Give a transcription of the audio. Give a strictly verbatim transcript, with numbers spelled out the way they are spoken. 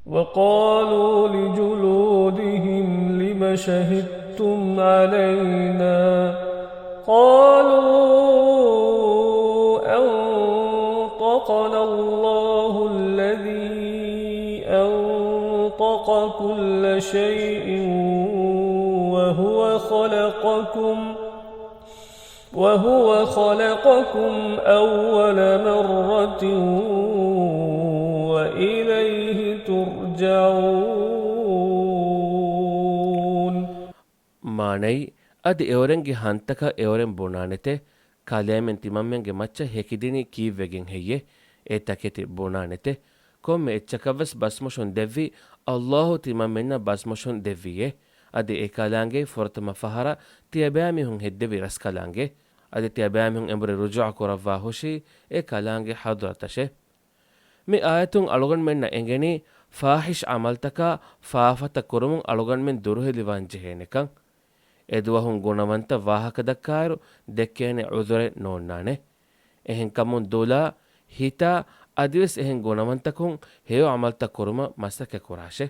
وقالوا لجلودهم لم شهدتم علينا؟ قالوا أنطقنا الله الذي أنطق كل شيء وهو خلقكم وهو خلقكم أول مرة وإليه ترجعون. މާނައީ، އަދި އެއުރެންގެ ހަންތަކަށް އެއުރެން ބުނާނެތެ، ކަލޭމެން ތިމަންމެންގެ މައްޗަށް ހެކިދިނީ ކީއްވެގެން ހެއްޔޭ؟ އެ ތަކެތި ބުނާނެތެ. ކޮންމެ އެއްޗަކަށްވެސް ބަސްމޮށުން ދެއްވީ، ﷲ ތިމަންމެންނަށް ބަސްމޮށުން ދެއްވީއޭ. އަދި އެ ކަލާނގެ ފުރަތަމަ ފަހަރަށް ތިޔަބައިމީހުން ހެއްދެވި ރަސްކަލާނގެ. އަދި ތިޔަބައިމީހުން އެނބުރި ރުޖޫޢަ ކުރައްވާ ހުށީ އެ ކަލާނގެ ޙަޟްރަތަށޭ. މި އާޔަތުން އަޅުގަނޑުމެންނަށް އެނގެނީ، ފާޙިޝް ޢަމަލްތަކާ ފާފަތައް ކުރުމުން އަޅުގަނޑުމެން ދުރުހެލިވާން ޖެހޭނެކަން. އެދުވަހުން ގުނަވަންތައް ވާހަކަ ދައްކާއިރު ދެއްކޭނެ ޢުޛުރެއް ނޯންނާނެ. އެހެންކަމުން ދުލާ، ހިތާ، އަދިވެސް އެހެން ގުނަވަންތަކުން ހެޔޮ ޢަމަލްތައް ކުރުމަށް މަސައްކަތް ކުރާށޭ.